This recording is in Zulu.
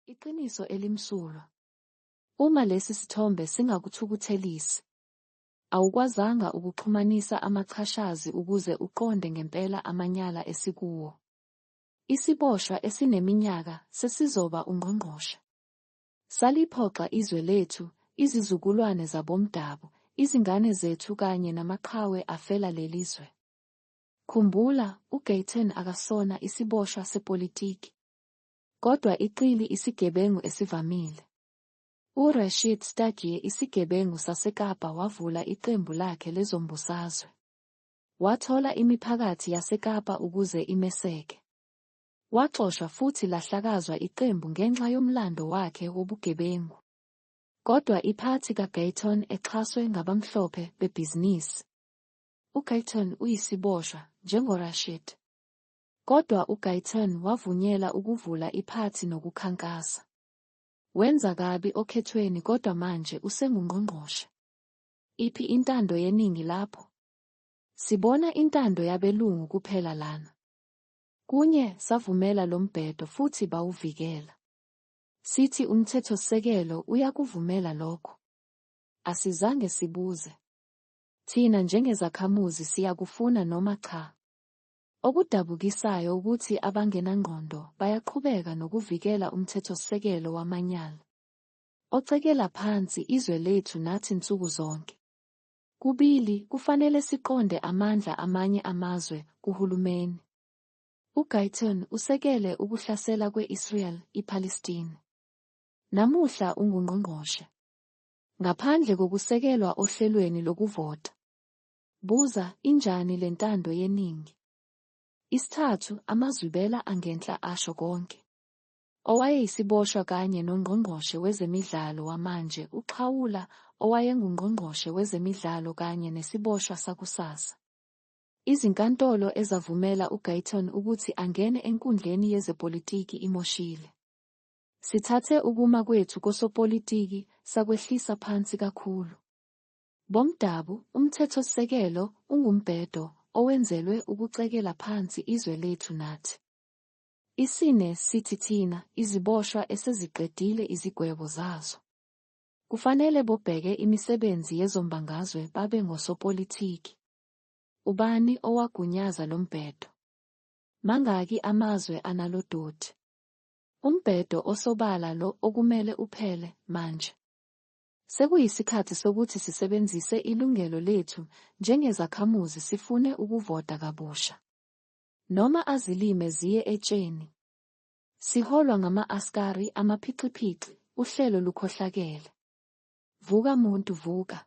Iqiniso elimsulwa. Uma lesi sithombe singakuthukuthelisi, awukwazanga ukuxhumanisa amachashazi ukuze uqonde ngempela amanyala esikuwo. Isiboshwa esineminyaka sesizoba ungqongqoshe. Saliphoxa izwe lethu, izizukulwane zabomdabu, izingane zethu kanye namaqhawe afela leli zwe. Khumbula, uGayton akasona isiboshwa sepolitiki. Kodwa iqili isigebengu esivamile. URashied Stadie isigebengu saseKapa wavula iqembu lakhe lezombusazwe. Wathola imiphakathi yaseKapa ukuze imeseke. Waxoshwa futhi lahlakazwa iqembu ngenxa yomlando wakhe wobugebengu. Kodwa iphathi kaGayton exhaswe ngabamhlophe bebhizinisi. UGayton uyisiboshwa, njengoRashied. Kodwa uGayton wavunyelwa ukuvula iphathi nokukhankasa. Wenza kabi okhethweni kodwa manje usengungqongqoshe. Iphi intando yeningi lapho? Sibona intando yabelungu kuphela lana. Kunye, savumela lo mbhedo futhi bawuvikela. Sithi umthethosisekelo uyakuvumela lokho. Asizange sibuze. Thina njengezakhamuzi siyakufuna noma cha. Okudabukisayo ukuthi abangenangqondo bayaqhubeka nokuvikela umthethosisekelo wamanyala. Ocekela phansi izwe lethu nathi nsuku zonke. Kubili, kufanele siqonde amandla amanye amazwe kuhulumeni. UGayton usekele ukuhlasela kwe-Israel iPalestine. Namuhla ungungqongqoshe. Ngaphandle kokusekelwa ohlelweni lokuvota. Buza, injani le ntando yeningi? Isithathu, amazwibela angenhla asho konke. Owayeyisiboshwa kanye noNgqongqoshe Wezemidlalo wamanje uxhawula owayenguNgqongqoshe Wezemidlalo kanye nesiboshwa sakusasa. Izinkantolo ezavumela uGayton ukuthi angene enkundleni yezepolitiki imoshile. Sithathe ukuma kwethu kosopolitiki sakwehlisa phansi kakhulu. Bomdabu, uMthethosisekelo ungumbhedo owenzelwe ukucekela phansi izwe lethu nathi. Isine, sithi thina, iziboshwa eseziqedile izigwebo zazo. Kufanele bobheke imisebenzi yezombangazwe babe ngosopolitiki. Ubani owagunyaza lo mbhedo? Mangaki amazwe analo doti? Umbhedo osobala lo okumele uphele manje. Sekuyisikhathi sokuthi sisebenzise ilungelo lethu njengezakhamuzi sifune ukuvota kabusha. Noma azilime ziye etsheni. Siholwa ngama-askari amaphixiphixi, uhlelo lukhohlakele. Vuka muntu vuka.